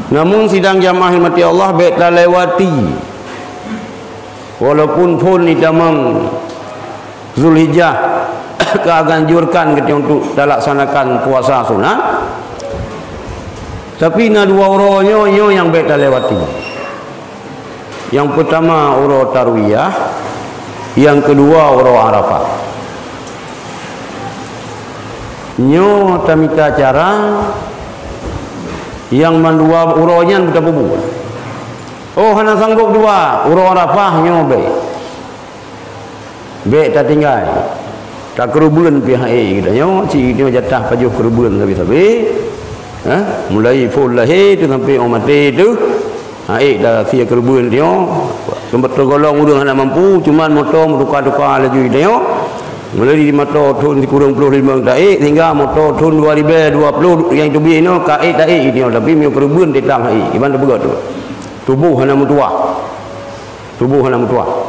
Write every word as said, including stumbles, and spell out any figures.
Namun sidang jamaah rahmati Allah, bék talewati. Walaupun phon di tamong Zulhijjah ka ganjurkan keu untuk talaksanakan puasa sunat, tapi na dua uroe nyoe, nyoe nyang bék talewati. Nyang peutama uroe Tarwiyah, nyang keudua uroe Arafah. Nyoe tamita cara nyang mandua uroe nyan beutapeubuet. Oh, hana sanggob dua, uroe Arafah nyoe bék. Bék tatinggai. Takeureubeuen pih han ék geutanyoe, cit nyoe jatah pajoh keureubeuen sabe-sabe. Ha? Mulai phon lahé tu sampai 'oh maté tu. Han ék tasie keureubeuen tanyoe. Seumeubeuet teugolong ureueng hana mampu, cuman moto meutuka-tuka laju tanyoe. Mulai di moto thon sikureueng ploh limong taék, sehingga moto thon dua ribèe dua ploh nyang teubiet nyoe ka ék taék tanyoe, tapi meunyoe keureubeuen teutap han ék. Kiban tapeugah tu. Tuboh hana meutuah. Tuboh hana meutuah.